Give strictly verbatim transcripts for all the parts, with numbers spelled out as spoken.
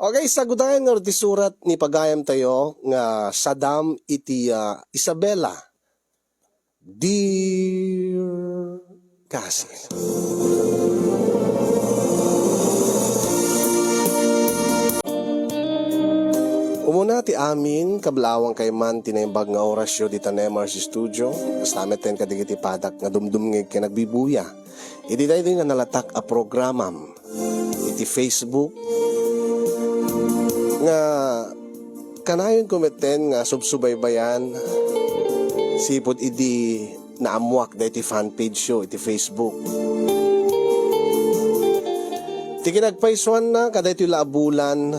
Okay, sagudayan nga ti surat ni pagayamtayo nga sadam iti, ah, Isabela. Dear Cousin. Umuna ti amin, kablaawan kay man ti naimbag nga orasyo dita Nemar's Studio. Kasta met ken kadagiti padak nga dumdumngeg ken agbibuya iti daytoy nga nalatak a programam iti Facebook nga kanayonko metten nga subsubaybayan sipud idi naammoak daytoy fanpage yo iti Facebook. Ti kinagpaysuanna, kadaytoy la a bulan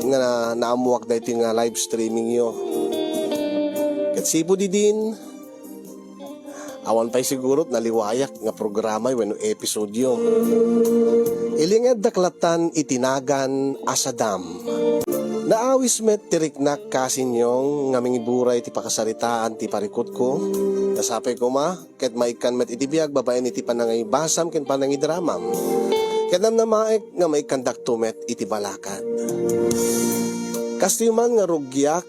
nga naammoak daytoy nga live streaming yo. Ket sipud idin, awan pay siguro naliwayak nga programa wenno episode yo. Ilingeddak latan iti nagan a sadam. Naawis met ti riknak, Cousin Yong, nga mangiburay ti pakasaritaan ti parikutko. Nasapay koma, ket maikkan met iti biag babaen iti panangibasam ken panangidramam. Ket namnamaek nga maikkandakto met iti balakad. Kastoy man nga rugiak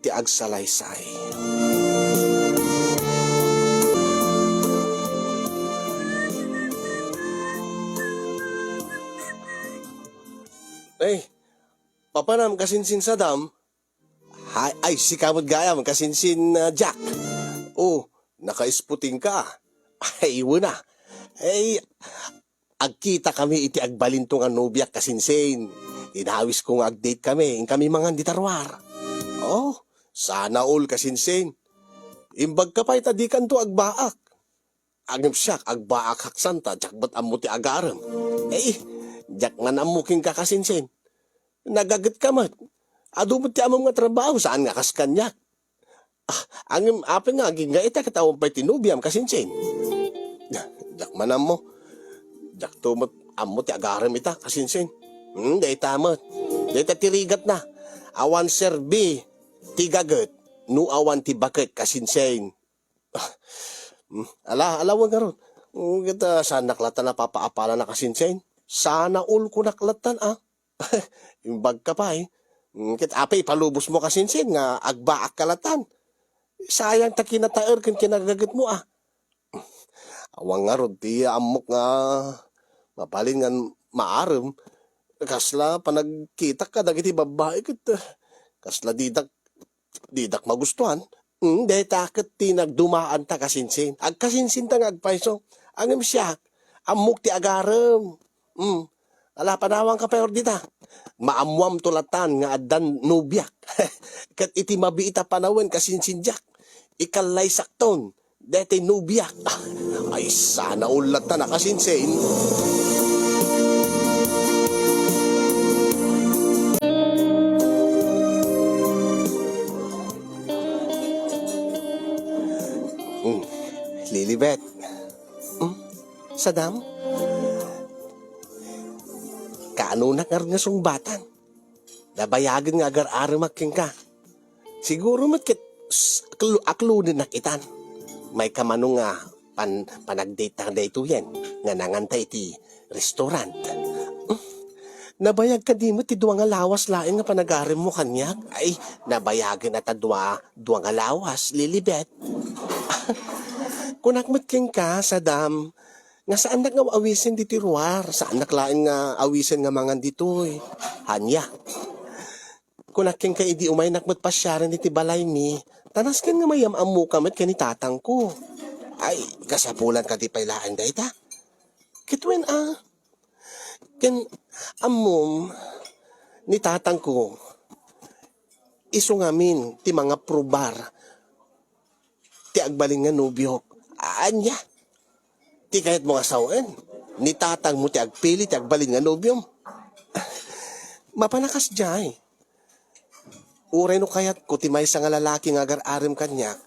ti agsalaysay. Ay, papanam, Kasinsin Sadam? Ay, ay, sika met gayam, Kasinsin, ah, Jack. Oh, nakaisputingka. Ay, wena. Ay, agkitakami iti agbalinto nga nobiak, Kasinsin. Inawisko nga ag-date kami, inkami mangan dita ruar. Oh, sana all, Kasinsin. Imbagka pay ta dikanto agbaak. Ngem siak, agbaak, haksanta, diak met ammo ti agarem. Eh, diak man ammo kenka, Kasinsin. Nagagetka met. Adu met ti ammom nga trabaho, saan nga kas kaniak. Ah, ngem apay nga agingga ita ket awan pay ti nobiam, Kasinsin? Diak man ammo. Diakto met ammo ti agarem ita, Kasinsin. Hmm, dayta met. Dayta ti rigatna. Awan serbi ti gaget no awan ti baket, Kasinsin. Hmm, ala, ala, wen ngarud. Hmm, ket, ah, saanak latta napapaapala na, Kasinsin. Sana all kunak latta, ah. Imbagka pay. Hmm, ket apay ipalubosmo, Kasinsin, nga agbaakka latta. Sayang ta kinataer ken kinagagetmo, ah. Awan ngarud ti ammok nga mabalin nga maarem. Kasla panagkitak kadagiti babbai ket, ah, kasla didak didak magustuan. Hmm, dayta ket ti nagdumaanta, Kasinsin. Agkasinsinta nga agpayso. Ngem siak, ammok ti agarem. Hmm. Ala, panawanka pay dita. Maammuamto latan nga addan nobiak. Ket iti mabiit a panawen, Kasinsin Jack, ikallaysakton daytoy nobiak. Ay, sana all latta, Kasinsin. Hmm. Lilibet. Hmm? Sadam? Kaanonak ngarud nga sungbatan? Nabayagen nga agar-aremak kenka. Siguro met ket s-, aklu-, aklonennak itan. Maikkamano nga pan-, panagdate-ta daytoyen nga nanganta iti restaurant. Hmm? Nabayag kadi met ti dua nga lawas laeng nga panagaremmo kaniak? Ay, nabayagen a ta dua, dua nga lawas, Lilibet. Kunak met kenka, Sadam, nga saannak nga awisen ditoy ruar, saannak laeng nga awisen nga mangan ditoy. Ania? Kunak kenka idi umaynak met pasiaren iti balaymi, ta nasken nga mayam-ammoka met ken ni tatangko. Ay, kasapulan kadi pay laeng dayta? Ket wen a, ken ammom ni tatangko, isu ngamin ti mangaprobar ti agbalin nga nobiok. Ania? Ti kayatmo nga sawen? Ni tatangmo ti agpili ti agbalin nga nobiom? Mapan a kasdiay. Uray no kayatko ti maysa nga lalaki nga agar-arem kaniak,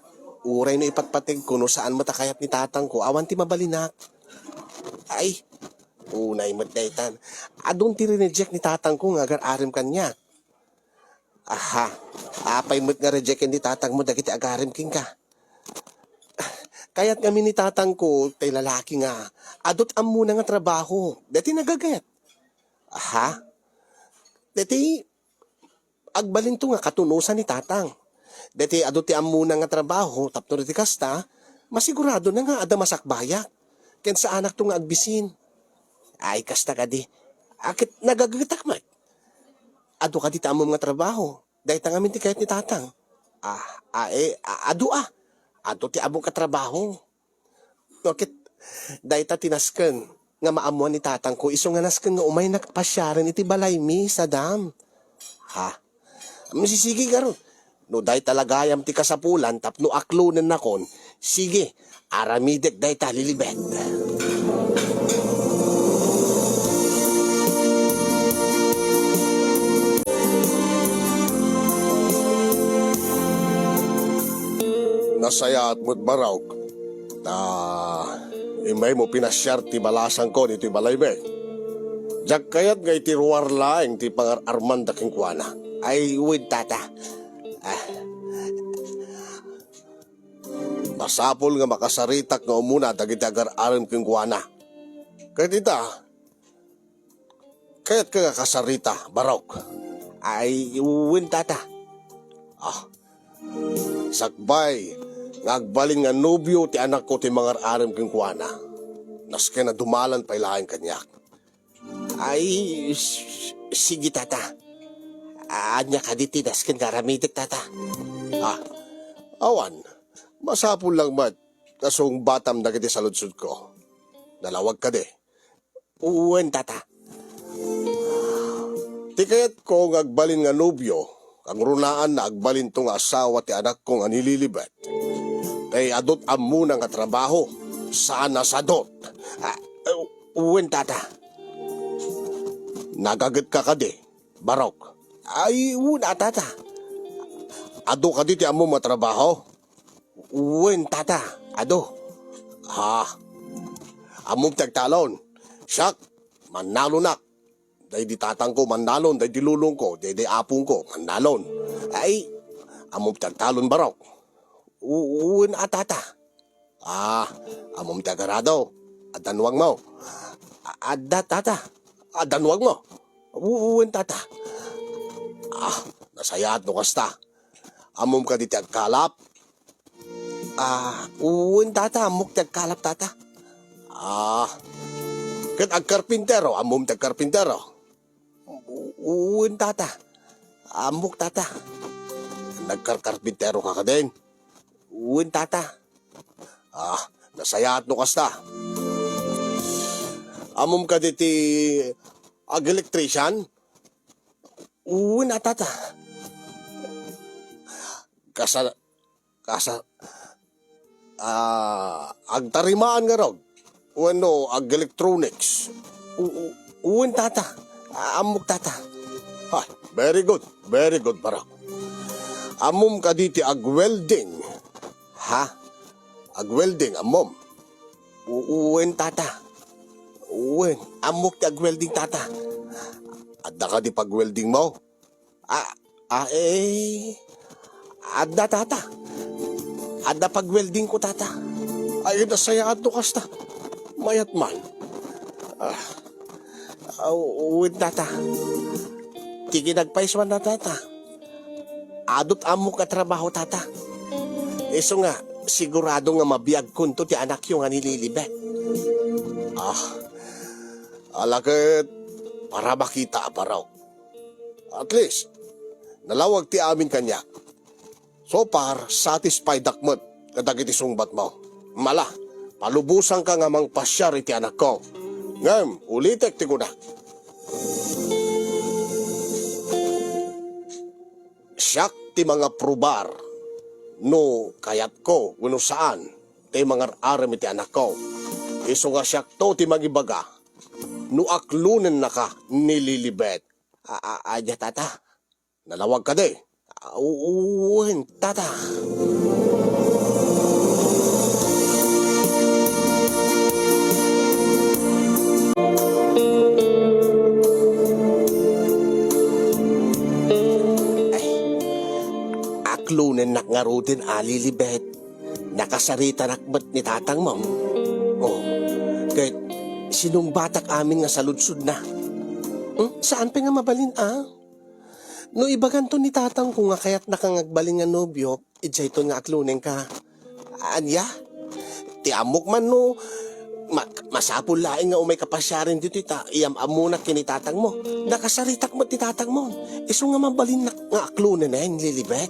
uray no ipatpategko no saan met a kayat ni tatangko, awan ti mabalinak. Ay, unay met daytan. Adun ti rinejek ni tatangko nga agar-arem kaniak. Aha, apay met nga rejeken ni tatangmo dagiti agarem kenka? Kayat ngamin ni tatangko tay lalaki nga adu ti ammona nga trabaho, daytoy nagaget. Aha, Daytoy, agbalinto nga katunosan ni Tatang. Daytoy adu ti ammona nga trabaho, tapno iti kasta, masiguradona nga adda masakbayak ken saanakto nga agbisin. Ay, kasta kadi. A, ket nagagetak met. Adu kadi ti ammom nga trabaho. Dayta ngamin ti kayat ni Tatang. Ah, ah, eh, a-, adu a. Adu ti ammok a trabaho. No, ket dayta ti nasken nga maammoan ni Tatangko, isu nga nasken nga umaynak pasiaren iti balaymi, sadam. Ha? Sisigi garud. No dayta la gayam ti kasapulan tapno aklonennakon, sige, aramidek dayta, Lilibet. Nasayaat met, Barok. Ta, imaymo pinasiar ti balasangko ditoy balaymi. Diak kayat nga iti ruar laeng ti pangar-armanda kenkuana. Ay, wen, Tata. Ah. Masapul nga makasaritak nga umuna dagiti agar-arem kenkuana. Ket ita, kayatka nga kasarita, Barok? Ay, wen, Tata. Ah, sakbay nga agbalin nga nobio ti anakko ti mangar-arem kenkuana, nasken a dumalan pay laeng kaniak. Ay, s-, sige, Tata. Ania kadi ti nasken nga aramidek, Tata? Ah, awan. Masapul lang met ta sungbatam dagiti saludsodko. Nalawag kadi? Wen, Tata. Ti kayatko nga agbalin nga nobio, kangrunaan nga agbalinto nga asawa ti anakko nga ni Lilibet. Tay adut ammona nga trabaho, saan a sadut. Ah, eh, wen, Tata. Nagagetka kadi, Barok? Ay, wen a, Tata. Adu kadi ti ammom nga trabaho? Wen, Tata, adu. Ha? Ammom ti agtalon? Siak, mannalonak. Daydi tatangko, mannalon. Daydi lolongko, daydi apongko, mannalon. Ay, ammom ti agtalon, Barok? U-, wen a, Tata. Ah, ammom ti agarado? Adda nuangmo? A-, adda, Tata. Adda nuangmo? U-, wen, Tata. Ah, nasayaat no kasta. Ammom kadi ti agkalap? Ah, wen, Tata, ammok ti agkalap, Tata. Ah, ket agkarpintero, ammom ti agkarpintero? U-, wen, Tata. Ammok, Tata. Nagkarkarpinteroka kadin? Wen, Tata. Ah, nasayaat no kasta. Ammom kadi ti ag-electrician? Wen a, Tata. Kasa-, kasa-, ah, agtarimaan ngarud wenno ag-electronics? U-, u-, wen, Tata. Ammok, Tata. Ha, very good. Very good, Barok. Ammom kadi ti ag-welding? Ha? Ag-welding, ammom? U-, wen, Tata. Wen, ammok ti ag-welding, Tata. Adda kadi pag-weldingmo? Ah, ah, eh, adda, Tata. Adda pag-weldingko, Tata. Ay, nasayaat no kasta. Mayat man. Ah, ah, wen, Tata. Ti kinagpaysuanna, Tata. Adut ammok a trabaho, Tata. Isu nga, sigurado nga mabiagkonto ti anakyo nga ni Lilibet. Ah, ala ket, para makita a Barok. At least, nalawag ti amin kaniak. So far, satisfied ak met kadagiti sungbatmo. Mala, palubosanka nga mangpasiar iti anakko. Ngem, ulitek ti kunak. Siak ti mangaprobar no kayatko wenno saan ti mangar-arem iti anakko. Isu nga siakto ti mangibaga no aklonennaka ni Lilibet. A, a, ania, Tata? Nalawag kadi? A, u-, wen, Tata. Ay, aklonennak ngaruden a, Lilibet. Nakasaritanak met ni tatangmo. Oh, ket sinungbatak amin nga saludsodna. Hmm? Saan pay nga mabalin a? No ibaganton ni tatangko nga kayatnaka nga agbalin nga nobiok, idiayton nga aklonenka. Ania? Ti ammok man no ma-, masapul laeng nga umayka pasiaren ditoy ta iyam-ammonak ken ni tatangmo. Nakasaritak met ni tatangmo. Isu nga mabalinnak nga aklonen, Lilibet.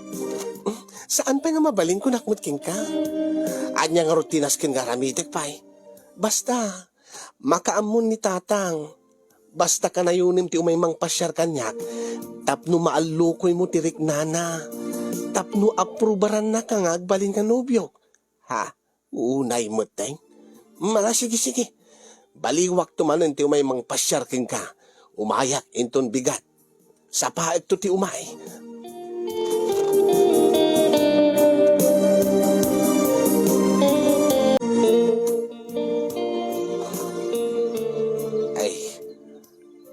Hmm? Saan pay nga mabalin kunak met kenka? Ania ngarud ti nasken nga aramitek pay? Basta, makaammo ni tatang. Basta kanayonem ti umay mangpasiar kaniak tapno maallukoymo ti riknana, tapno aprubarannaka nga agbalin nga nobiok. Ha? Unay met, deng? Mala, sige, sige. Baliwakto manen ti umay mangpasiar kenka. Umayak inton bigat. Sapaekto ti umay. Ay,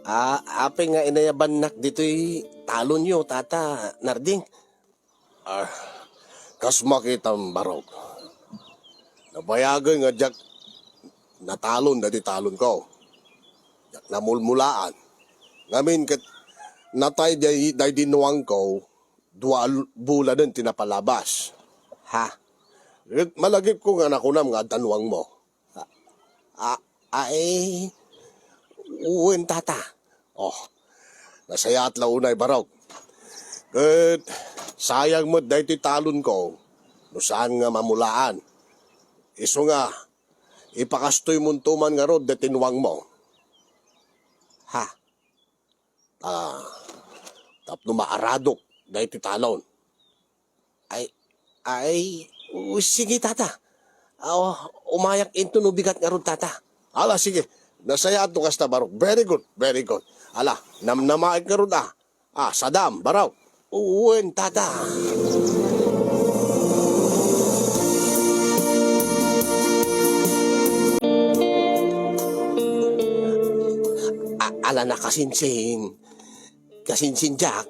a-, apay nga inayabannak ditoy talonyo, Tata Narding? Ah, kas makitam, Barok. Nabayagen nga diak natalon daytoy talonko. Diak namulmulaan. Ngamin ket natay day, daydi nuangko, dua al-, buladen ti napalabas. Ha? Ket malagipko nga nakunam nga adda nuangmo. A-, a-, ay, wen, Tata. Oh, nasayaat la unay, Barok. Ket sayang met daytoy talonko no saan nga mamulaan. Isu nga, ipakastoymonto man ngarud daytoy nuangmo. Ha? Ah, tapno maaradok daytoy talon. Ay, ay, u-, sige, Tata. Aw, umayak inton no bigat ngarud, Tata. Ala, sige. Nasayaat no kasta, Barok. Very good, very good. Ala, namnamaek ngarud, ah. Ah, sadam, Barok. Wen, Tata. A-, ala na, kasinsin. Kasinsin, Jack.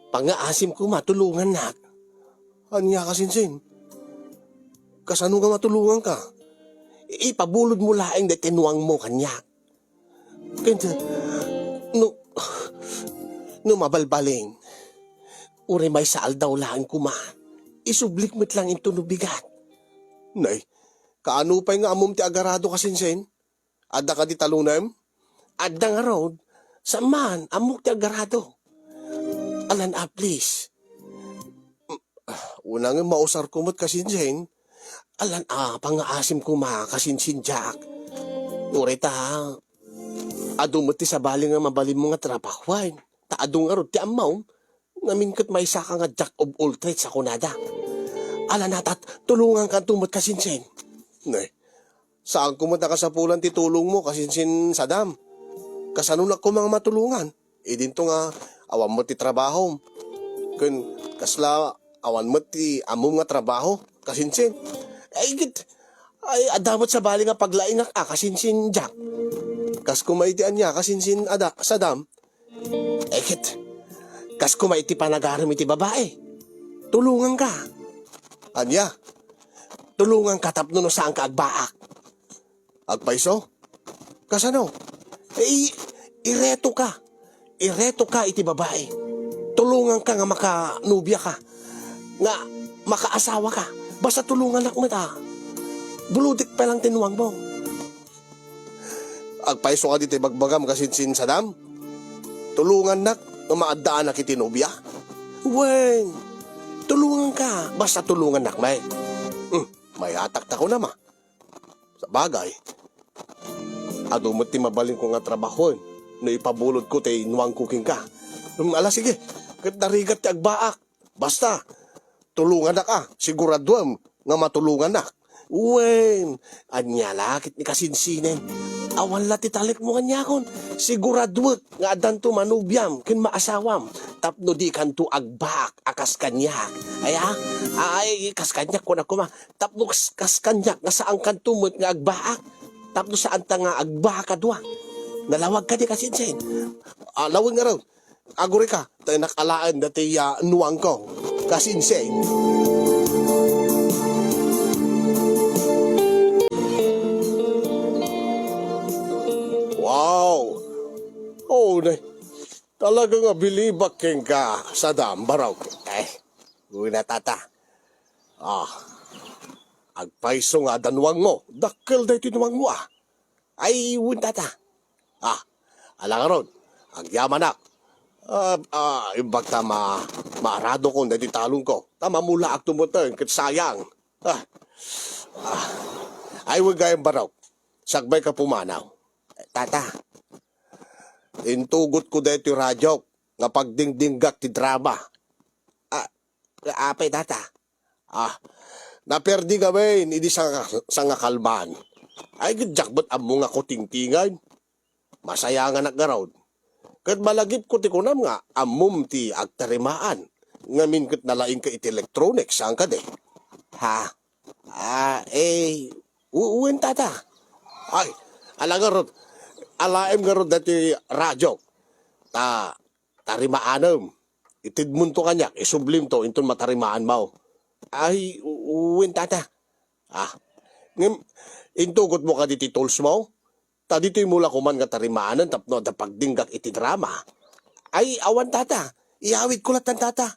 Pangngaasim koma, tulongannak. Ania, kasinsin? Kasano nga matulonganka? Ipabulodmo laeng daytoy nuangmo kaniak. Ket, no, no mabalbalin, uray maysa aldaw laeng koma, isublik met lang inton no bigat. Nay, kaano pay nga ammom ti agarado, kasinsin? Adda kadi talonem? Adda ngarud. Saan man, ammok ti agarado. Alan a, please. Una nga mausarko met, kasinsin. Alan a, pangngaasim koma, kasinsin, Jack. Uray ta, adu met ti sabali nga mabalinmo nga trabahoen. Ta adu ngarud ti ammom. Ngamin ket maysaka nga jack of all trades a kunada. Ala natat, tulongankanto met, kasinsin. Ne, saanko met a kasapulan ti tulongmo, kasinsin, sadam. Kasanonak koma nga matulongan? Idinto nga awan met ti trabahom. Ken kasla awan met ti ammom nga trabaho, kasinsin. Ay, ket, ay, adda met sabali nga paglaingak a, kasinsin, Jack. Kas koma iti ania, kasinsin, ada, sadam. Ay, ket, kas koma iti panagarem iti babai. Tulonganka. Ania? Tulonganka tapno no saanka agbaak. Agpayso? Kasano? Eh, i-, iretoka. Iretoka iti babai. Tulonganka nga makanubiaka. Nga makaasawaka. Basta tulongannak met a. Bulodek pay lang ti nuangmo. Agpayso kadi ti bagbagam, kasinsin, sadam? Tulongannak nga maaddaanak iti nobia? Wen, tulonganka, basta tulongannak met. Hmm, mayatak ta kunam a. Sabagay, adu met ti mabalinko nga trabahoen no ipabulodko ti nuangko kenka. Hmm, ala, sige, ket narigat ti agbaak. Basta, tulongannak a, siguraduem nga matulongannak. Wen, ania la ket ni kasinsinen? Awan la ti talekmo kaniakon. Siguraduek nga addanto manubiam ken maasawam tapno dikanto agbaak a kas kaniak. Aya? Ay, kas kaniak, kunak koma. Tapno kas, kas kaniak nga saankanto met nga agbaak. Tapno saanta nga agbaak a dua. Nalawag kadi, kasinsin? Ah, lawen ngarud. Agurika, ta innak alaen dati a nuangko. Kasinsing. Wow! Oh, ne. Talaga nga bilibak kenka, Sadam, Barok. Eh, una, tata. Ah, agpayso nga adda nuangmo. Dakkel daytoy nuangmo, ah. Ay, wen, tata. Ah, ala ngarud, agyamanak. Ah, ah, imbag ta ma-, maaradokon daytoy talonko. Ta mamulaakto metten, ket sayang. Ah, ah. Ay, wen gayam, Barok. Sakbayka pumanaw. Tata, intugotko daytoy radiok nga pagdingdinggak ti drama. Ah, apay, tata? Ah, naperdi ngamin idi sanga-, sangakalman. Ay, ket diak met ammo nga kutingtingan. Masayanganak ngarud. Ket malagipko ti kunam nga ammom ti agtarimaan. Ngamin ket nalaingka iti electronics, saan kadi? Ha? Ah, eh, u-, wen, tata. Ay, ala ngarud, alaem ngarud dati radio. Ta, tarimaanem. Itedmonto kaniak, isublimto inton matarimaanmo. Ay, u-, wen, tata. Ah, ngem, intugotmo kadi ti toolsmo? Ta ditoymo la koman nga tarimaanen tapno adda pagdinggak iti drama. Ay, awan, tata. Iyawidko lattan, tata.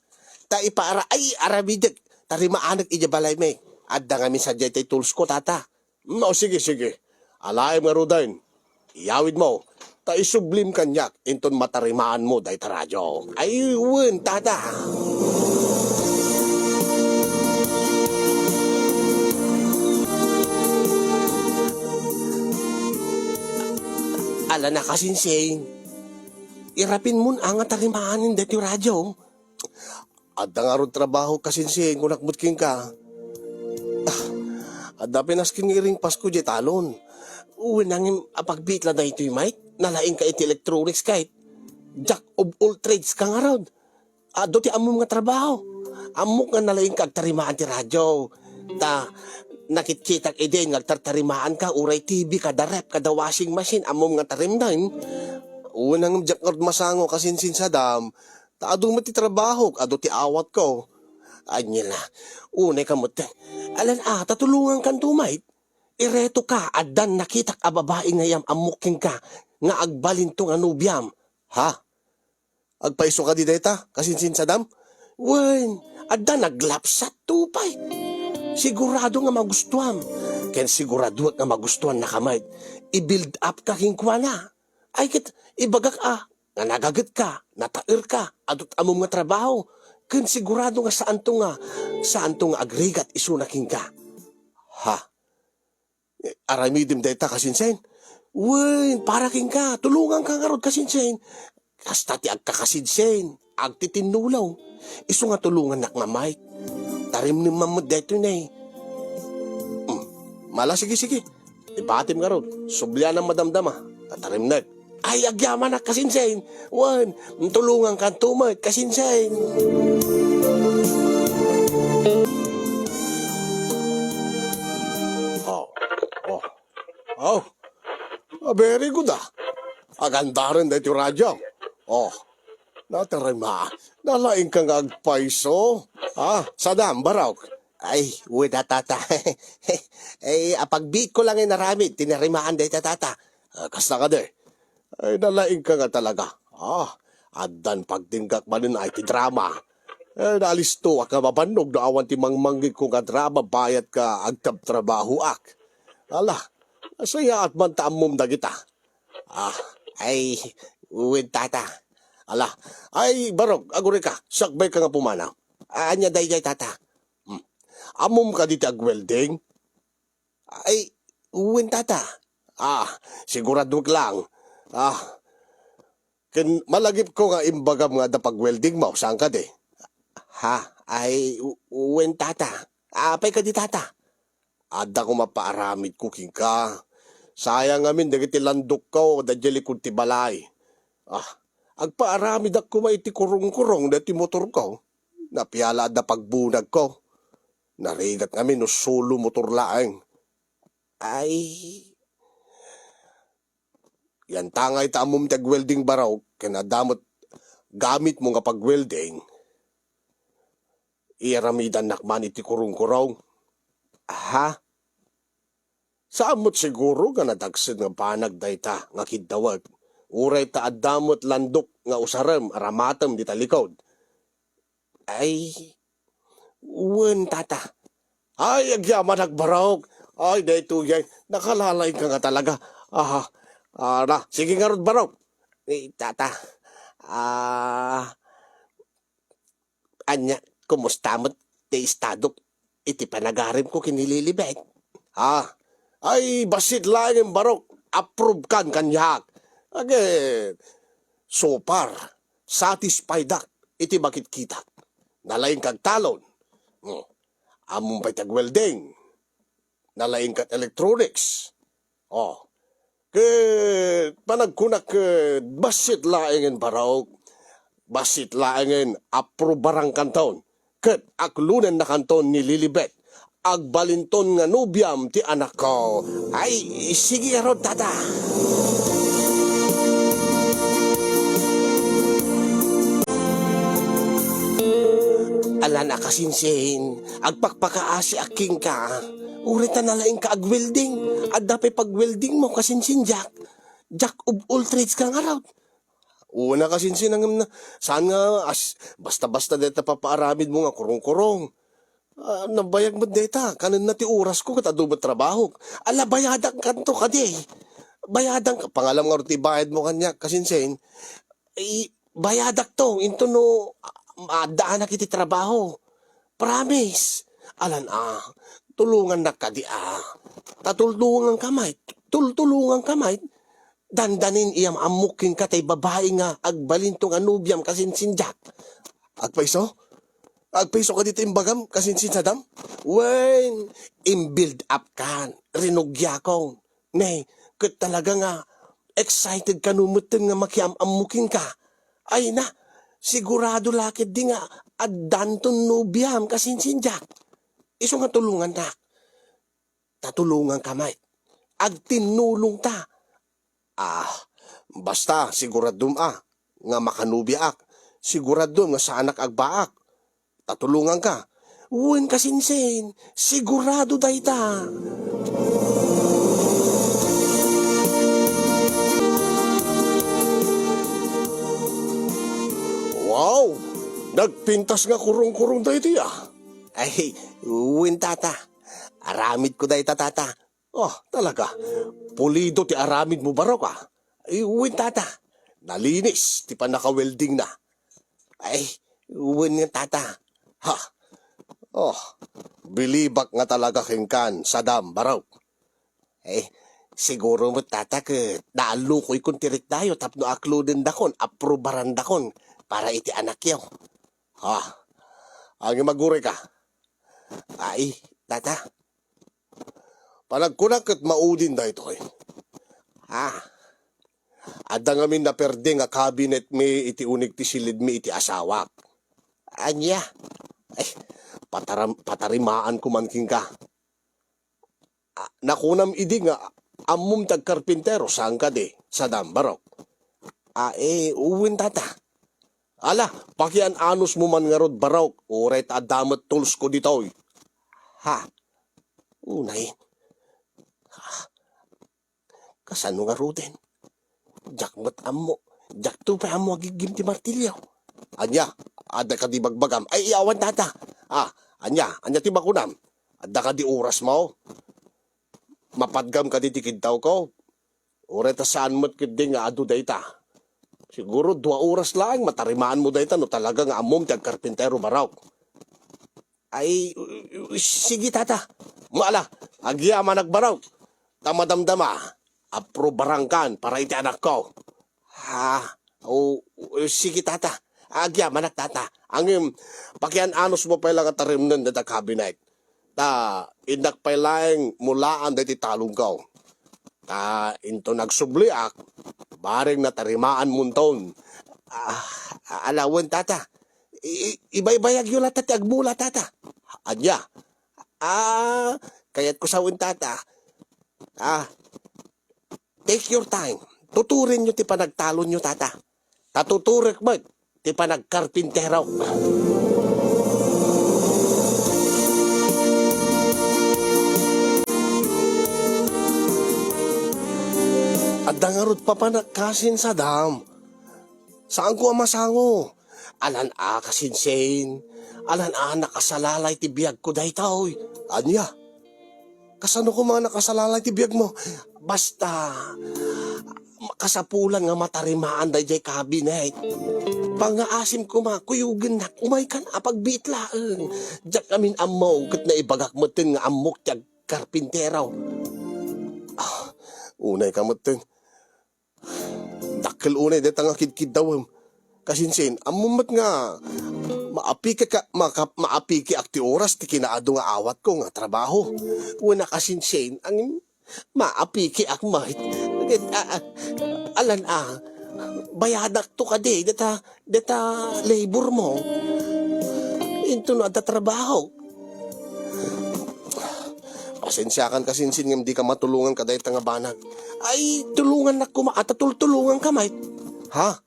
Ta ipaara-, ay, aramidek. Tarimaanek idiay balaymi. Adda ngamin sadiay tay toolsko, tata. Mm, o, sige, sige. Alaem ngaruden. Iyawidmo. Ta isublim kaniak inton matarimaanmo dayta radio. Ay, wen, tata. Ala na, kasinsin. Irapinmon a nga tarimaanen daytoy radio. Adda ngarud trabaho, kasinsin, kunak met kenka. Ah, adda pinaskin nga iringpasko diay talon. Wen, ngem apagbiit la daytoy, Mike. Nalaingka iti electronics ket jack of all trades ka ngarud. Adu ti ammom nga trabaho. Ammok nga nalaingka agtarimaan ti radio. Ta, nakitkitak idin nga agtartarimaanka, uray T V kada ref, kada washing machine, ammom nga tarimnen. Wen, ngem diak ngarud masango, kasinsin, Sadam. Ta adu met ti trabahok, adu ti awatko. Ania la, unay ka met. Alan a, ta tulongankanto, Mike. Iretoka, addan nakitak a babai nga iyam-ammok kenka, nga agbalinto nga nobiam. Ha? Agpayso kadi dayta, kasinsin, Sadam? Wen, adda naglapsatto pay. Sigurado nga magustuam. Ken siguradoek nga magustuannaka met. I-build up ka kenkuana. Ay ket ibagak a, nga nagagetka, nataerka, adu ti ammom nga trabaho. Ken sigurado nga saanto nga, saanto nga agrigat isuna kenka. Ha? Aramidem dayta, kasinsin. Wen, para kenka, tulonganka ngarud, kasinsin. Kasta ti agkakasinsin, agtitinnulo. Isu nga tulongannak, Mike. Tarimnem man met daytoy, ne. Hmm. Mala, sige, sige. Ibatim ngarud. Sublianam madamdama. Tatarimnek. Ay, agyamanak, kasinsin. Wen, tulongankanto met, kasinsin. Oh, oh. Oh. Ah, very good, ah. Agandaren daytoy radio. Oh. Natarima. Nalaingka nga agpayso. Ah, Sadam, Barok. Ay, wen a, tata. Ay, apagbiitko lang nga inaramid ti narimaan dayta, tata. Ah, kasta kadi. Ay, nalaingka nga talaga. Ah, addan pagdinggak manen ay ti drama. Eh, naalistoak nga mabannog no awan ti mangmanggiko nga drama bayat ka agtabtrabahoak. Ala, nasayaat man ta ammom dagita. Ah, ay, wen, tata. Ala, ay, Barok, agurayka, sakbayka nga pumanaw. Ah, ania daydiay, tata? Hmm. Ammom kadi ti agwelding? Ay, wen, tata. Ah, siguradoek lang. Ah, ken malagipko nga imbagam nga adda pagweldingmo, saan kadi? Ha? Ay, u-, wen, tata. Apay kadi, tata? Adda koma paaramidko kenka. Sayang ngamin dagiti landokko, daydiay likud ti balay. Ah, agpaaramidak koma iti kurungkurong daytoy motorko. Napia la adda pagbunagko. Narigat ngamin no solo motor laeng. Ay, yantangay ta ammom ti agwelding, Barok, ken adda met gamitmo nga pagwelding. Iyaramidannak man iti kurungkurong. Ha? Saan met siguro nga nadagsen nga banag dayta nga kiddawek. Uray ta adda met landok nga usarem a ramatem dita likod. Ay, wen, tata. Ay, agyamanak, Barok. Ay, daytoy ay, nakalalaing ka nga talaga. Aha, ara, sige ngarud, Barok. Eh, tata, ah, ania, kumusta met ti estadok iti panagarimko ken ni Lilibet? Ha? Ay, bassit laengen, Barok. Approve kan kaniak. Again, so far, satisfied ak iti makitkitak. Nalaing ka agtalon. Hmm. Ammom pay ti agwelding. Nalaing ka ti electronics. Oh. Ket panagkunak ket bassit laengen, Barok. Bassit laengen approbarankanton. Ket aklonennakanton ni Lilibet. Agbalinton nga nobiam ti anakko. Ay, sige ngarud, tata. Alan a kasinsin, agpakpakaasiak kenka. Uray ta nalaing ka agwelding. Adda pay pagweldingmo, kasinsin, Jack. Jack of all trades ka ngarud. Una, kasinsin, ngem na, saan nga as-, basta-basta dayta papaaramidmo nga kurong-kurong. Ah, nabayag met dayta, kanenna ti orasko ket adu met trabahok. Ala, bayadangkanto kadi. Bayadanka, pangalam ngarud ti bayadmo kaniak, kasinsin. I, bayadakto, intono, ah, addaanak iti trabaho. Promise. Alan a, tulongannak kadi a. Ta tultulonganka met, tultulonganka met. Dandanin iyam ammok kenka tay babai nga agbalinto nga nobiam, kasinsin, Jack. Agpayso? Agpayso kadi ti imbagam, kasinsin, sadam? Wen, in-build up kan, rinugiakon. Ne, ket talaga nga excited kano metten nga makiam-ammo kenka. Ay na, sigurado la ketdi nga addanton nobiam, kasinsin, Jack. Isu nga tulongannak. Ta tulonganka met. Agtinnulongta. Ah, basta, siguradom a nga makanubiaak. Siguradom nga saanak agbaak. Ta tulonganka. Wen, kasinsin, sigurado dayta. Wow! Nagpintas nga kurong-kurong daytoy, ah. Ay, wen, tata. Aramidko dayta, tata. Oh, talaga. Pulido ti aramidmo, Barok, ah. Ay, wen, tata. Nalinis ti pannakaweldingna. Ay, wen nga, tata. Ha. Oh, bilibak nga talaga kenkan, sadam, Barok. Eh, siguro met, tata, ket naallukoykon ti riknayo tapno aklodendakon, approbarandakon para iti anakyo. Ha. Ngem agurayka. Ay, tata. Panagkunak ket maudin daytoy. Ah, adda ngamin naperde nga cabinet mi iti unig ti silidmi iti asawak. Ania? Eh, pataram-, patarimaanko man kenka. Ah, nakunam idi nga ammom ti agkarpintero, saan kadi, sadam, Barok? Ah, eh, wen, tata. Ala, pakian-anosmo man ngarud, Barok, uray ta adda met toolsko ditoy. Ha? Unay. Kasano ngaruden? Diak met ammo. Diakto pay ammo agiggim ti martilyo. Ania, adda kadi bagbagam? Ay, awan, tata. Ah, ania, ania ti makunam? Adda kadi orasmo? Mapadgam kadi ti kidtawko? Uray ta saan met ketdi nga adu dayta. Siguro dua oras laeng matarimaanmo dayta no talaga nga ammom ti agkarpintero, Barok. Ay, u-, u-, sige, tata. Ala, agyamanak, Barok. Ta madamdama, approbarangkan para iti anakko. Ha? O, o, sige, tata. Agyamanak, tata. Ngem, pakian-anosmo pay la nga tarimnen dayta cabinet. Ta innak pay laeng mulaan daytoy talongko. Ta inton agsubliak, bareng natarimaanmonton. Ah, ala wen, tata. I-, i-, ibaybayagyo latta ti agmula, tata. Ania? Ah, kayatko sawen, tata. Ah, take your time. Tuturenyo ti panagtalonyo, tata. Ta tuturek met ti panagkarpintero. Dangarud papanak kasin sadam. Saanko a masango. Alan a kasinsin. Alan a nakasalalay ti biagko daytoy. Ania? Kasano koma nakasalalay ti biagmo? Basta, kasapulan nga matarimaan dayjay cabinet. Pangngaasim koma, kuyogennak, umaykan a pagbiit laeng. Diak amin ammo, ket naibagak metten nga ammok ti agkarpintero. Ah, unay ka metten. Dakkel unay dayta nga kidkiddawem. Kasinsin, ammom met nga maapiki ka, maka-, maapikiak ti oras ti kinaadu nga awatko nga trabaho. Wen a kasinsin, ang maapikiak met. Ket, a, a, alan a, bayadakto kadi, data, data labor mo. Into no adda trabaho. Pasensiakan kasinsin ngem dika matulongan kadayta nga banag. Ay, tulongannak koma, ata tultulonganka met. Ha?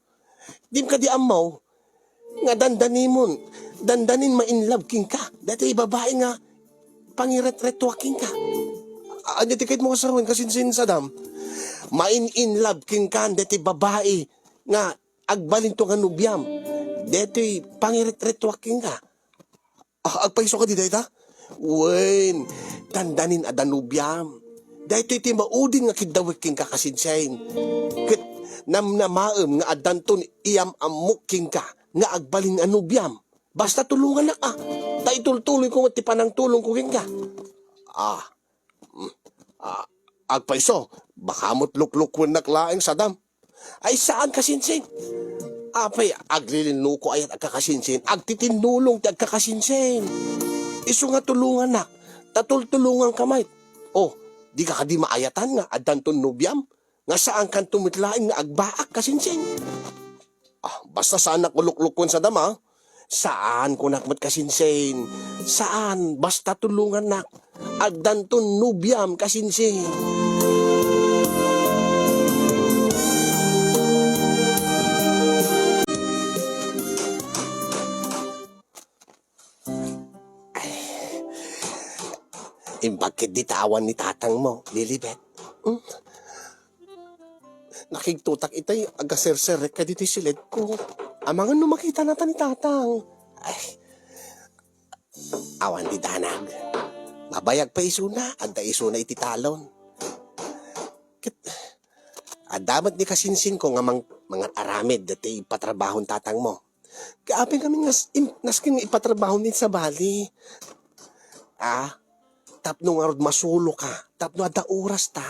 Dim kadi ammo nga dandanimon, dandanin ma-in love kenka. Daytoy babai nga pangiretretuak kenka. A-, ania ti kayatmo nga sawen kasinsin sadam? Ma-in, in love kenka, daytoy babai nga agbalinto nga nobiam. Daytoy pangiretretuak kenka. Ah, agpayso kadi dayta? Wen, dandanin adda nobiam. Daytoy ti maudin nga kiddawek kenka kasinsin. Ket namnamaem nga addanton iyam-ammok kenka nga agbalin a nobiam. Basta tulongannak a. Ta itultuloyko met ti panangtulongko kenka. Ah, mm, ah, agpayso, baka met luklukuennak laeng sadam. Ay, saan kasinsin? Apay, aglilinuko ayat agkakasinsin, agtitinnulong ti agkakasinsin. Isu nga tulongannak, ta tultulonganka met. Oh, dika kadi maayatan nga addanton nobiam? Nga saankanto met laeng nga agbaak kasinsin? Ah, basta saannak uluklukoen sadam a. Saan, kunak met kasinsin. Saan, basta tulongannak. Addanton nobiam kasinsin. Ay, imbag ketdi ta awan ni tatangmo, Lilibet. Hmm? Nakigtotak itay agaserserrek kaditoy siledko. Amangan no makitanata ni tatang. Ay, awan ti danag. Mabayag pay isuna, adda isuna iti talon. Ket, adda met ni kasinsinko nga mang-, mangat-aramid daytoy ipatrabahon tatangmo. Ket apay ngamin nga s-, im-, nasken nga ipatrabahon ti sabali. Ah, tapno ngarud masuloka, tapno adda orasta.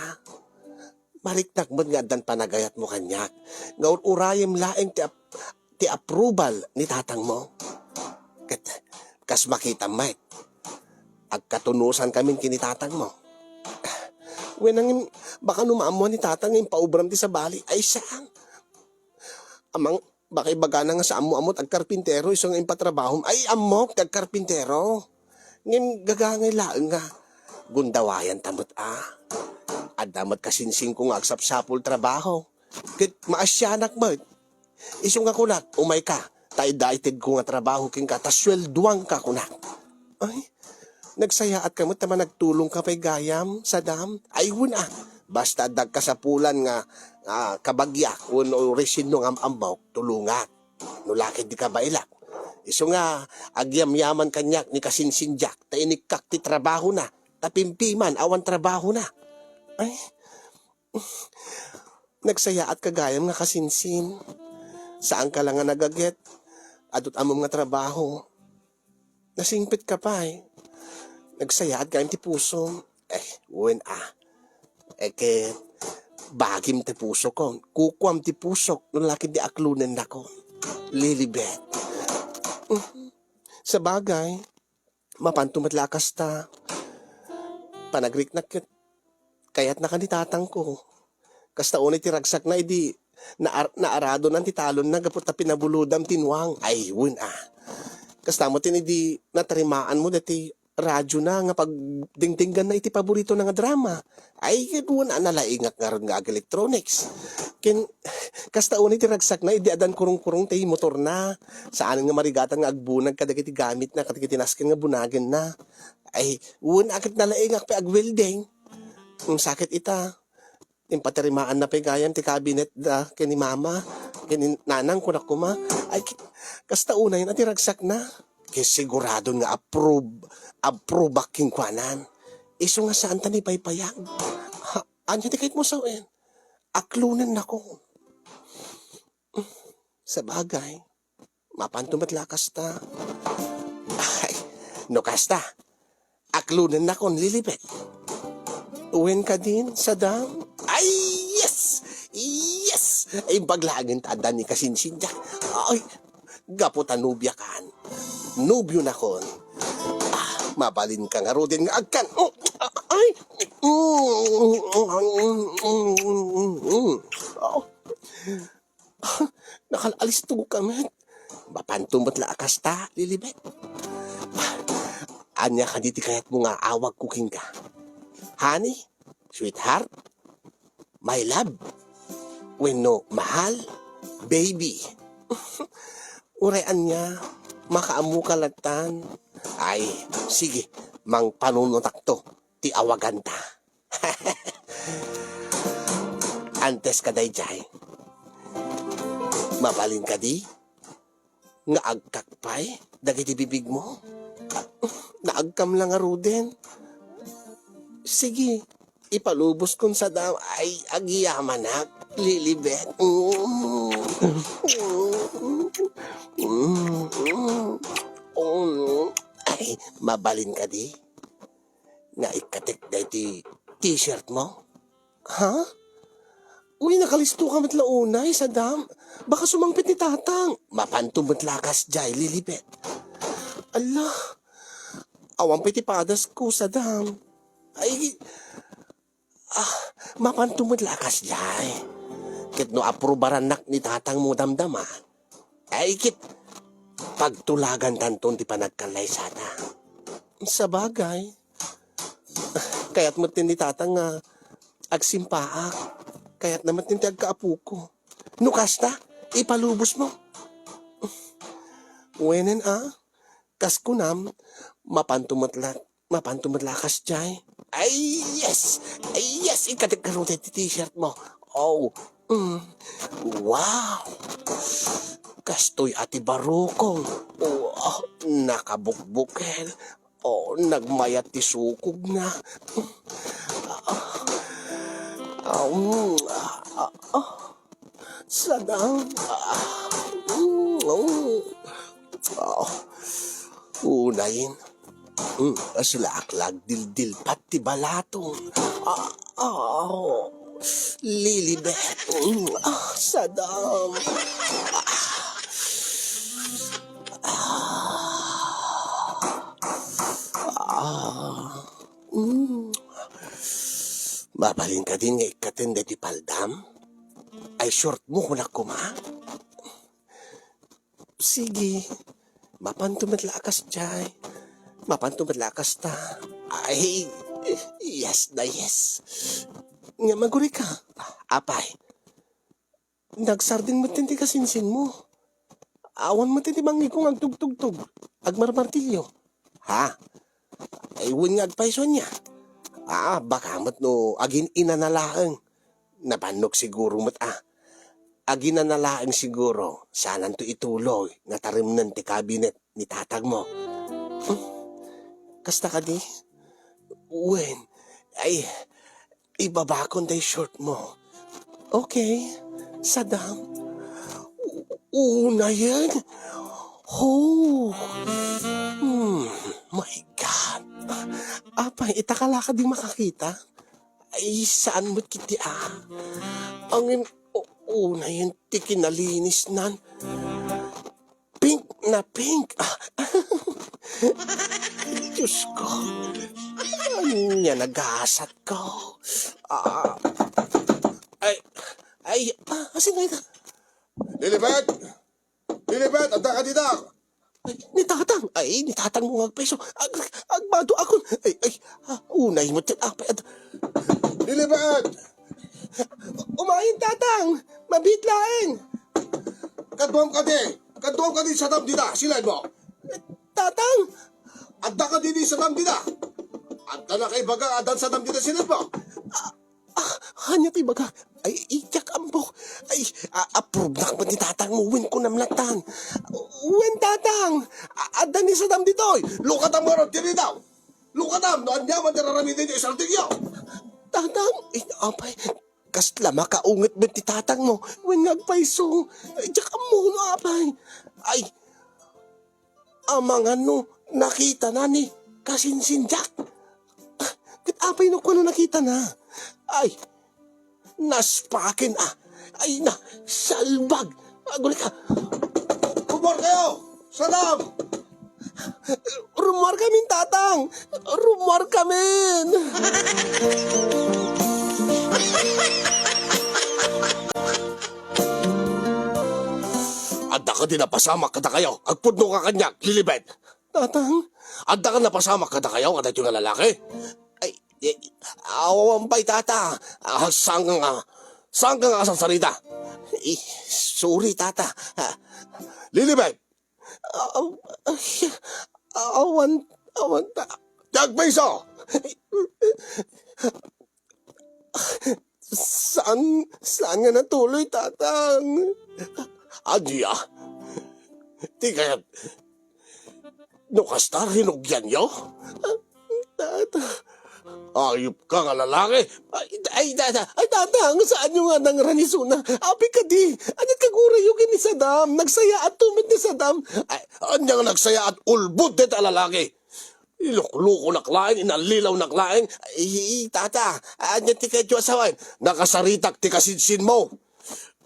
Mariknak met nga addan panagayatmo kaniak, nga ur-urayem laeng ti ap-, ti approval ni tatangmo. Ket kas makitam met, agkatunosankamin ken ni tatangmo. Wen, ngem, baka no maammoan ni tatang nga impaubram ti sabali, ay saan. Amang, baka ibagana nga saanmo ammo ti agkarpintero isu nga impatrabahom. Ay, ammok ti agkarpintero. Ngem gagangay laeng nga gundawayanta met a. Adda met kasinsinko nga agsapsapul trabaho. Ket maasianak met. Isu nga kunak, umayka, ta adda itedko nga trabaho kenka, ta sueldoanka, kunak. Ay, nagsayaatka met ta managtulongka pay gayam, sadam? Ay, wen a. Basta adda kasapulan nga, ah, kabagiak wenno resin no nga am-ammok, tulongak. No la ket di kabaelak. Isu nga agyamyaman kaniak ni kasinsin Jack, ta inikkak ti trabahona, ta pimpiman awan trabahona. Ay, nagsayaatka gayam nga kasinsin. Saanka la nga nagaget. Adut ammom nga trabaho. Nasingpetka pay. Nagsayaat gayam ti pusom. Eh, wen a. Eh, ket bagim ti pusokon. Kukuam ti pusok no la ket di aklonennakon. Lilibet. Sabagay, mapanto met la a kasta. Panagriknak ket kayatnaka ni tatangko. Kasta unay ti ragsakna idi naar-, naaradonan ti talonna gapu ta pinabulodam ti nuang. Ay, wen a. Kasta met idi natarimaanmo daytoy radiona nga pagdingdingganna iti paboritona nga drama. Ay, ket wen a, nalaingak ngarud nga ag-electronics. Ken, kasta unay ti ragsakna idi addan kurungkurong ti motorna. Saanen nga marigatan nga agbunag kadagiti gamitna, kadagiti nasken nga bunagenna. Ay, wen a ket nalaingak pay ag-welding. Mm, sakit ita. Impatirimaanna pay gayam ti cabinet da ken ni mama, ken ni nanang, kunak koma. Ay, ki-, kasta unayen a ti ragsakna. Ket siguradon nga approve, approve ak kenkuanan. Isu nga saanta ni paypayag. Ha, ania ti kayatmo sawen? Aklonennakon. Sabagay, mapanto met la kasta. Ay, no kasta, aklonennakon, Lilibet. Wen kadin, Sadam? Ay, yes! Yes! Imbag laengen ta adda ni kasinsindiak. Ay, gapu ta nobiakan. Nobionakon. Ah, mabalinka ngaruden nga agkan. Oh, ah, ay! Oh. Nakal-alisto ka met. Mapanto met la a kasta, Lilibet. Ania kadi ti kayatmo nga awagko kenka? Honey? Sweetheart? My love? Wenno mahal? Baby? Uray ania, makaammoka lattan. Ay, sige, mangpanunotakto ti awaganta. Antes ka daydiay, mabalin kadi nga agkakpay dagiti bibigmo? Naagkam la ngaruden. Sige, ipaluboskon Sadam. Ay, agyamanak, Lilibet. Mm. Mm, mm. Oh, no. Ay, mabalin kadi nga ikkatek daytoy t-shirt mo? Ha? Uy, nakalisto ka met la unay, Sadam. Baka sumangpet ni Tatang. Mapanto met la kasdiay, Lilibet. Ala, awan pay ti padasko, Sadam. Ay, ah, mapanto met la kasdiay. Ket no aprubarannak ni Tatang mo damdama, ay, ket pagtulagantanton ti panagkallaysata. Sabagay, kayat met ni Tatang nga agsimpaak. Kayatna met ti agkaapoko. No kasta, ipalubos mo. Wenen a, kas kunam, mapanto met la, mapanto met la kasdiay. Ay, yes! Ay, yes! Ikkatek ngaruden ti t-shirt mo. Oh, mm. Wow! Kastoy a ti barukong. Oh, nakabukbukel. Oh, nagmayat ti sukogna. Ah, ah, mm, ah, ah, ah. Sadam. Ah, mm, oh. Ah, unayen. Hmm, kasla ak la agdildilpat ti balatom. Ah, ah, Lilibet. Hmm, ah, Sadam. Ah, ah, hmm. Mabalin kadin nga ikkaten daytoy paldam? Ay, short mo, kunak koma? Sige. Mapanto met la a kasdiay. Mapanto met la a kasta. Ay, yes na yes. Nga maguri ka. Apay, nagsardeng met ti kasinsin mo. Awan met ti mangngegko nga agtugtugtog, agmarmartilyo. Ha? Ay, wen nga agpayso ania? Ah, baka met no agin-inana laeng. Nabannok siguro met a. Aginana laeng siguro, sananto ituloy nga taremnen ti kabinet ni tatangmo. Hmm? Kasta kadi? Wen, ay, ibabakon day short mo. Okay, Sadam. U-, unayen? Oh. Hmm, my God. Apay, ita ka la kadi makakita? Ay, saan met kiti a? Angin, o-, unayen ti kinalinisnan. Pink na pink. Ah. Diyos ko. Ania nagasat ko? Ah. Ay, ay, ah, sino ita? Lilibet! Lilibet, adda ka dita? Ay, ni Tatang. Ay, ni Tatang mo nga agpayso. Ag-, agbado akon. Ay, ay, ah, unay mo tiyan. Ah, pay-, ad-, Lilibet! Umayen, Tatang! Mabiit laeng! Kaduam kadi! Kaduam kadi Sadam dita, siled mo! Tatang! Adda kadi ni Sadam dita? Adda na kaibaga, addan Sadam dita, siled mo? Ah, Ah, ania ti ibagak? Ay, idiak ammo. Ay, a-, approve-nak met ni tatang mo, wen kunam lattan. Wen, tatang, a-, adda ni Sadam ditoy. Lukatam ngarud, diri daw. Lukatam, no ania man ti raramiden ti isaltingyo. Tatang, ay, apay, kasla makaunget met ti tatang mo, wen nga agpayso. Ay, diak ammo no apay. Ay, amangan no nakitana ni Kasinsin, diak. Ket apay no kuano nakitana? Ay, naspaken, ah. Ay na, salbag. Aguli ka. Rumuar kayo! Sadam! Rumuar kamin, tatang! Rumuar kamin! Adda kadi napasamak kadakayo? Agpudno ka kaniak, Lilibet. Tatang? Adda ka napasamak kadakayo, kadaytoy nga lalaki? Ay, eh, awan pay, tata. Ah, saan ka nga, saan ka nga sarsarita? Eh, sorry, tata. Ah, Lilibet! Ah, ah, awan, awan, ta- Diak payso! Saan, saan nga natuloy, tatang? Ania? Ti kayat, no kasta, rinugianyo? Tata. Ayup ka nga lalaki. Ay, ay, tata, ay, tatang, saanyo nga nangranisuna? Apay kadi, ania ti kagurayyo ken ni Sadam? Nagsayaat to met ni Sadam. Ay, ania nga nagsayaat, ulbod dayta a lalaki? Iluklukonak laeng, inallilawnak laeng. Ay, tata, ania ti kayatyo a sawen? Nakasaritak ti kasinsinmo.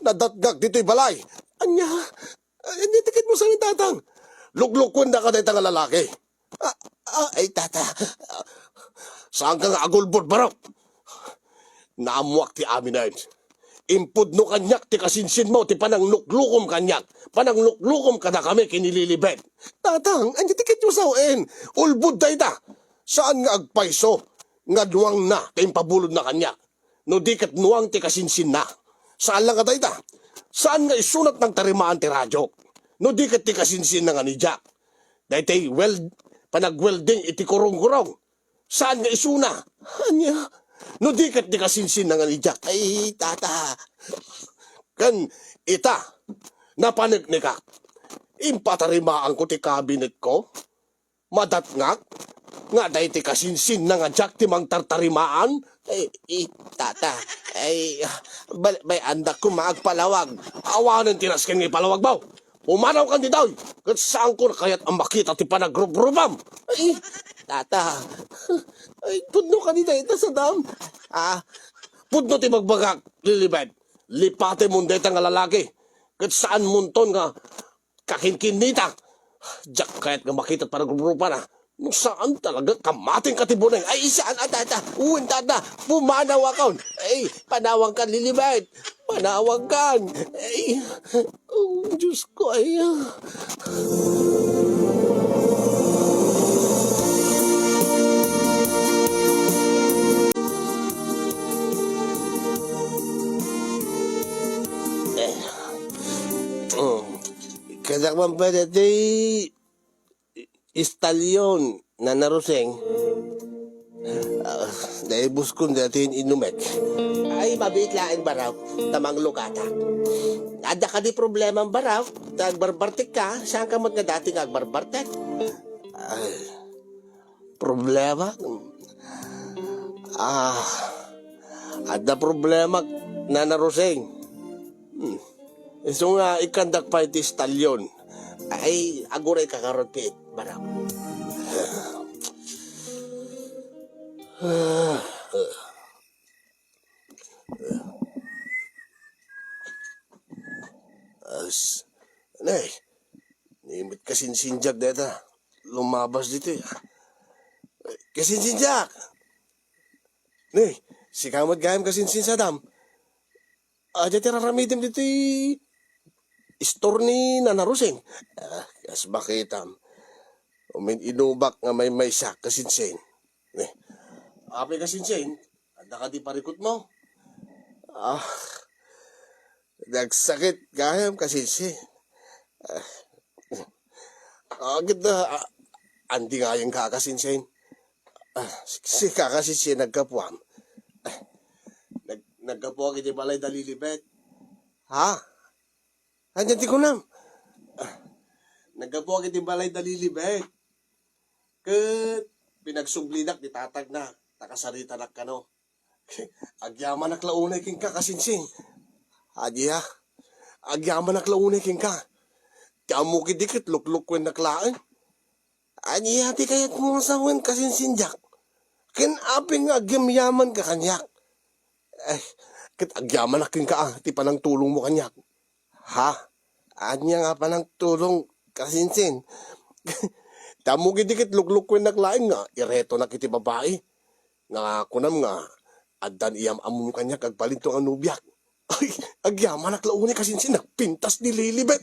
Nadatngak ditoy balay. Ania? Ania ti kayatmo sawen, tatang? Luklukuendaka dayta nga lalaki. Ah, ah, ay, tata. Saanka nga agulbod, barok? Naammoak ti aminen. Impudno kaniak ti kasinsinmo ti panangluklukom kaniak, panangluklukom kadakami ken ni Lilibet. Tatang, ania ti kayatyo sawen? Ulbod dayta. Saan nga agpayso nga nuangna ti impabulodna kaniak, no di ket nuang ti kasinsinna. Saan la nga dayta. Saan nga isuna ti nagtarimaan ti radio, no di ket ti kasinsinna nga ni Jack. Daytoy weld-, panagwelding iti kurong-kurong. Saan nga isuna? Ania? No di ket ti kasinsinna nga ni Jack. Ay, tata. Ken ita, napaneknekak. Impatarimaanko ti kabinetko. Madatngak nga daytoy kasinsinna nga Jack ti mangtartarimaan. Ay, i-, tata. Ay, bal-, bay-andak koma agpalawag. Awanen ti nasken nga ipalawagmo. Pumanawkan ditoy, ket saanko kayat a makita ti panagruprupam. Ay, tata. Ay, pudno kadi dayta, Sadam? Ah, pudno ti ibagbagak, Lilibet. Lipatemon dayta nga lalaki, ket saanmonton nga kakinkinnitak. Diak kayat nga makita ti panagruprupana. No saan talaga, kamating ka ti buneng. Ay, saan a, tata? Wen, tata, pumanawakon. Ay, panawankan, Lilibet. Panawankan. Ay, oh, Diyos ko, ay, ah. Eh, mm. Kayatko man pay daytoy istalyon, Nana Roseng. Ah, naibuskon daytoy inumek. Ay, mabiit laeng, barok, ta manglukatak. Adda kadi problemam, barok, ta agbarbartekka, saanka met nga dati nga agbarbartek? Ay, problema? Ah, adda problema, Nana Roseng. Hmm. Isu nga ikkandak pay ti istalyon. Ay, agurayka ngarud ket, barok. As, nay, ni met kasinsindiak dayta. Lumabas ditoy, ah. Kasinsindiak! Nay, sika met gayam, kasinsin, Sadam. Ania ti raramidem ditoy istor ni Nana Roseng? Ah, kas makitam, umin-inubak nga maymaysa, kasinsin. Eh, apay, kasinsin, adda kadi parikutmo? Ah, nagsakit gayam, kasinsin. Ah, agid na, ah, andi ngayen ka, kasinsin. Ah, si, si kakasinsin naggapuam. Ah, Naggapuak iti balay da Lilibet. Ha? Ania ti kunam? Ah, naggapuak iti balay da Lilibet. Ket pinagsubli nak ti tatagna, ta kasaritanak kano. Agyamanak la unay kenka, Kasinsin. Ania? Agyamanak la unay kenka. Ti ammok idi ket luklukuennak laeng. Ania ti kayatmo nga sawen, Kasinsin Jack? Ken apay nga agyamyamanka kaniak? Eh, ket agyamanak kenka, ah, ti panangtulongmo kaniak. Ha? Ania nga panangtulong, Kasinsin? Ti ammok idi ket luklukuennak laeng nga iretonak iti babai. Nga kunam nga, addan iyam-ammom kaniak agbalinto nga nobiak. Ay, agyamanak la unay, Kasinsin, nagpintas ni Lilibet.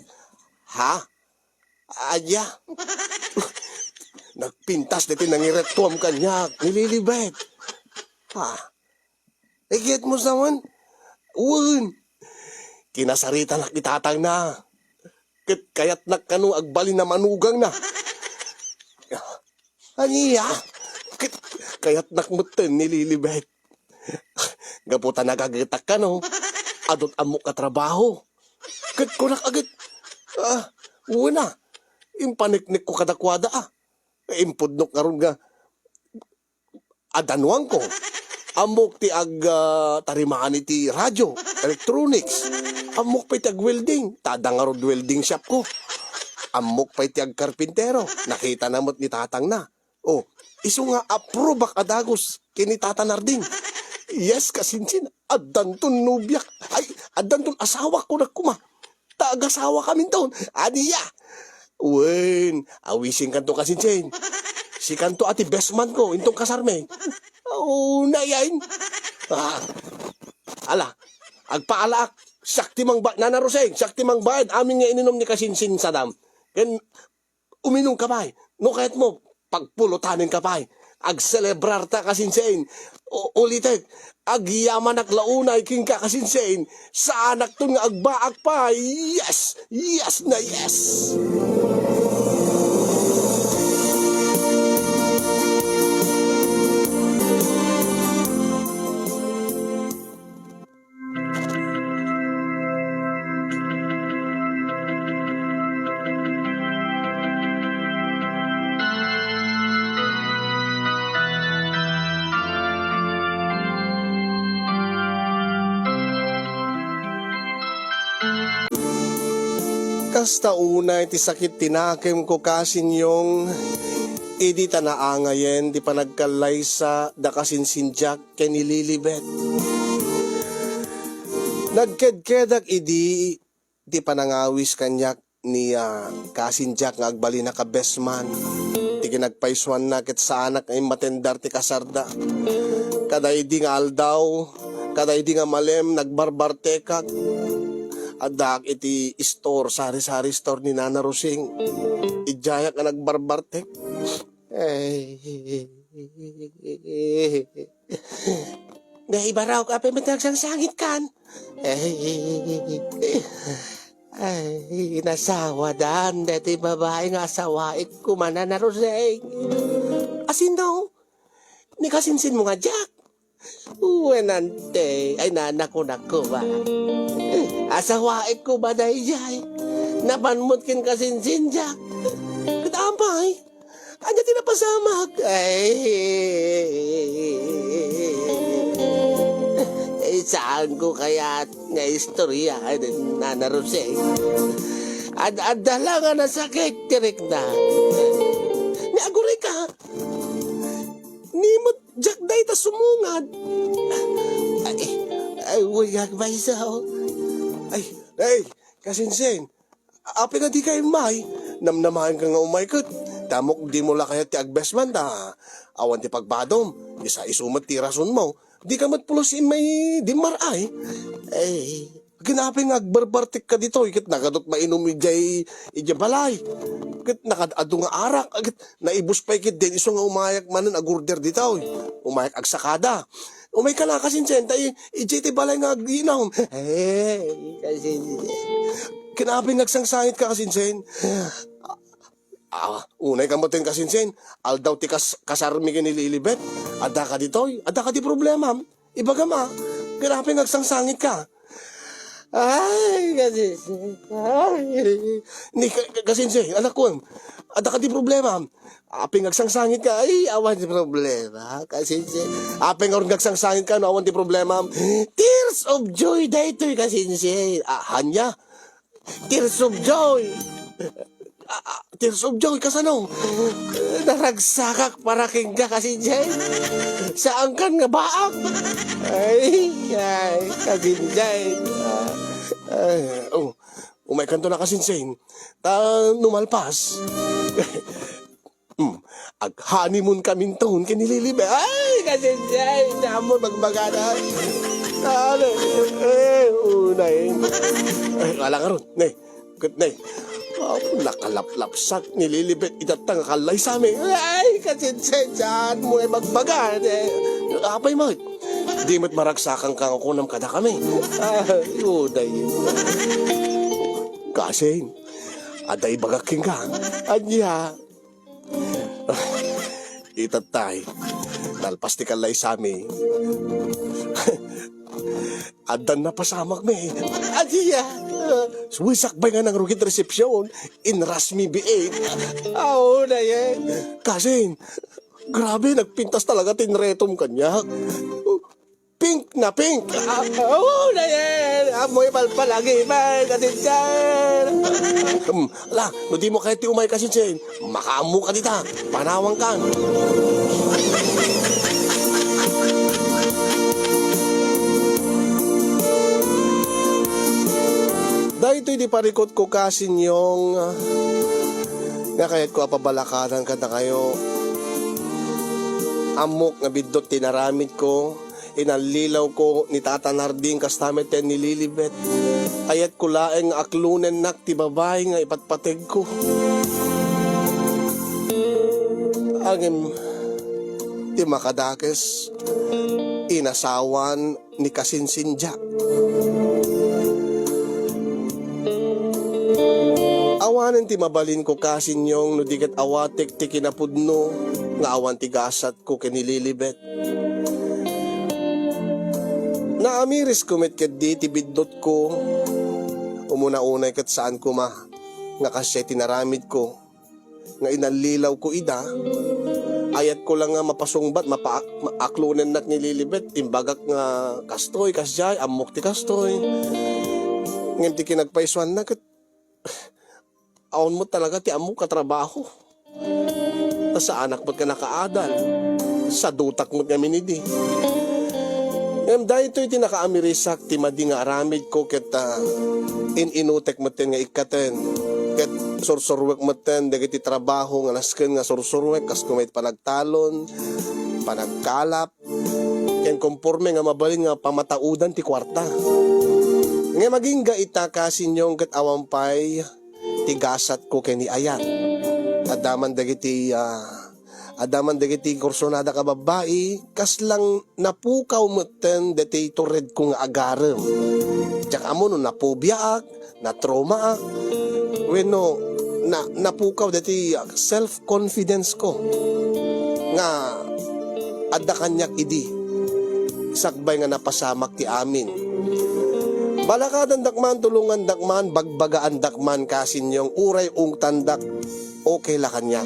Ha? Ania? Nagpintas daytoy nangirettoam kaniak ni Lilibet. Ha? Ikit mo sawen? Wen. Kinasaritanak ni tatangna. Ket kayatnak kano agbalin a manugangna. Ania? Ket kayatnak metten ni Lilibet. Gapu ta nagagetak kano, adu't ammok a trabaho. Ket kunak a ket, ah, wen a, impaneknekko kadakuada, ah. Impudnok ngarud nga, adanuanko. Ammok ti ag, ah, tarimaan iti radio, electronics. Ammok pay ti ag-welding, ta adda ngarud welding shopko. Ammok pay ti agkarpintero, nakitana met ni tatangna. Oh, isu nga approve-ak a dagus ken ni Tata Narding. Yes, Kasinsin, addanton nobiak. Ay, addanton asawak, kunak koma. Ta agasawakaminton. Ania? Wen, awisenkanto, Kasinsin. Sikanto a ti best man ko, inton kasarmi. Oh, nayain. Ah, ala, agpaalaak. Siak ti mangba-, Nana Roseng, siak ti mangbayad amin nga ininum ni Kasinsin sadam. Ken uminumka pay. No kayatmo, pagpulotanenka pay. Agselebrarta, Kasinsin. U-, ulitek, agyamanak la unay kenka, Kasinsin. Saanakton nga agbaak pay. Yes! Yes na yes! Kasta unay ti sakit ti nakemko, Kasin Yong, idi ta naangayen ti panagkallaysa da Kasinsin Jack ken ni Lilibet. Nagkedkedak idi ti panangawis kaniak ni, ah, Kasin Jack nga agbalin a ka-best man. Ti kinagpaysuanna ket saanak nga immatendar ti kasarda. Kada idi nga aldaw, kada idi nga malem, nagbarbartekak. Addaak iti store, sari-sari store ni Nana Rosing. Idiayak nga nagbarbartek. Ay. Naibarawak, apay met nagsangsangitkan? Ay, ay, inasawadan daytoy babai nga asawaek koma, Nana Roseng. Asino? Ni kasinsinmo nga Jack? Wen, ante, ay, nana, kunak koma. Asawaek koma daydiay. Napan met ken kasinsin Jack. Ket apay? Ania ti napasamak? Ay, ay, saanko kayat nga istoryaen, Nana Roseng. Ad-adda la nga nasakit ti rikna. Ni, aguray ka. Ni met Jack dayta sumungad. Ay, ay, wen, agmaysa. Ay, ay, kasinsin. Apay nga dika immay? Namnamaenka nga umay ket. Ta ammok dimo la kayat ti agbesman ta awan ti pagbadom. Isa isu met ti rasonmo. Dika met pulos immay dimmar-ay. Ay, ken apay nga agbarbartekka ditoy ket nagadut mainum idiay, idiay balay. Ket nakaad-adu nga arak, ket naibus pay ketdin isu nga umayak manen agorder ditoy. Umayak agsakada. Umayka la, kasinsin, ta i-, idiay ti balay nga aginom. Ay, kasinsin. Ken apay nga agsangsangitka, kasinsin? Ah, unayka metten, kasinsin. Aldaw ti kas-, kasarmi ken ni Lilibet. Addaka ditoy, addaka ti problemam. Ibagam, a. Ket apay nga agsangsangitka? Ay, kasinsi. Ay. Ni ka-, ka-, kasinsi, anakko, adda kadi problema. Apay nga agsangsangitka? Ay, awan ti problema, kasinsi. Apay nga agsangsangitka no awan ti problema? Tears of joy daytoy, kasinsi. Ah, ania? Tears of joy. Ah, ah, tears of joy, kasano? Naragsakak para kenka, kasinsi. Saankan nga baak. Ay, ay, kasinsi. Ah, ay, oh, umaykanto na, kasinsi. Ta, no malpas. Hmm, ag-honeymoon kaminton ken ni Lilibet. Ay, kasinsi, ay, damo bagbagana. Ano? Eh, unay. Ay, wala nga ron, ne. Ket ne. Apo, nakalaplapsak ni Lilibet itatta nga kallaysami. Ay, kasinsi, saan mo ay bagbaga, ne? Apay met. Di met maragsakan ka nga kunam kadakami. Ay, uday. Kasin, adda ibagak kenka. Ania? Itattay, nalpas ti kallaysami. Addan napasamakmi. Ania? Suwisak bay nga nangrugit resepsyon. Inrasmi biit. Aw, nayen. Kasin, grabe, nagpintas talaga ti inretom kaniak. Pink na pink. Ah, oh, nayen. Amoy palpalagi, bay, kasinsi. Hmm, ala, no dimo kayat ti umay, kasinsi, makaammoka dita. Panawankan. Daytoy ti parikutko, kasinsi, nga kayatko a pabalakadan kadakayo. Ammok nga biddut ti inaramidko. Inallilawko ni Tata Narding, kasta met ken ni Lilibet. Ayatko laeng nga aklonennak ti babai nga ipatpategko. Ngem ti makadakes, inasawan ni kasinsindia. Awanen ti mabalinko, kasinsi, no di ket awatek ti kinapudno nga awan ti gasat ko ken ni Lilibet. Naamirisko met ketdi ti biddutko. Umuna unay ket saan koma nga kasdiay ti naramidko nga inallilawko ida. Ayatko la nga mapasungbat, mapa-, ma-, aklonennak ni Lilibet. Imbagak nga kastoy, kasdiay, ammok ti kastoy. Ngem ti kinagpaysuanna ket awan met talaga ti ammok a trabaho. Ta saanak met nga nakaadal. Sadutak met ngamin idi. Ngem daytoy ti nakaamirisak ti madi nga aramidko ket, ah, in-inutek metten nga ikkaten. Ket sursuruek metten dagiti trabaho nga nasken nga sursuruek, kas kumay panagtalon, panagkalap, ken konporme nga mabalin nga pamataudan ti kuarta. Ngem agingga ita, kasinsi, ket awan pay ti gasatko ken ni ayat. Adda man dagiti, ah, adda man dagiti kursonadak a babbai, kaslang napukaw metten daytoy turedko nga agarem. Diak ammo no napobiaak, natraumaak, wenno na-, napukaw daytoy, ah, self-confidence ko nga adda kaniak idi, sakbay nga napasamak ti amin. Balakadandak man, tulongandak man, bagbagaandak man, kasinsi, uray ungtandak, okay la kaniak,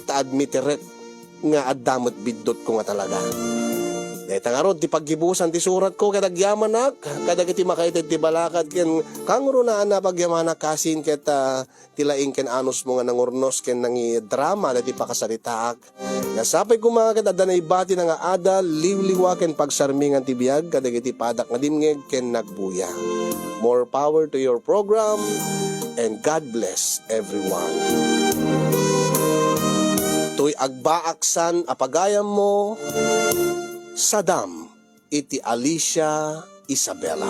ta admitirek nga adda met biddutko nga talaga. Dayta ngarud ti paggibusan ti suratko, ket agyamanak kadagiti makaited ti balakad ken kangrunaan a pagyamanak, kasin, ket, ah, ti laing ken anusmo nga nangurnos ken nangidrama daytoy pakasaritaak. Nga sapay koma ket adda naibatina nga adal, liwliwa ken pagsarmingan ti biag kadagiti padak nga dimngeg ken nagbuya. More power to your program, and God bless everyone. Toy agbaaksan a pagayammo, Sadam iti Alicia Isabela.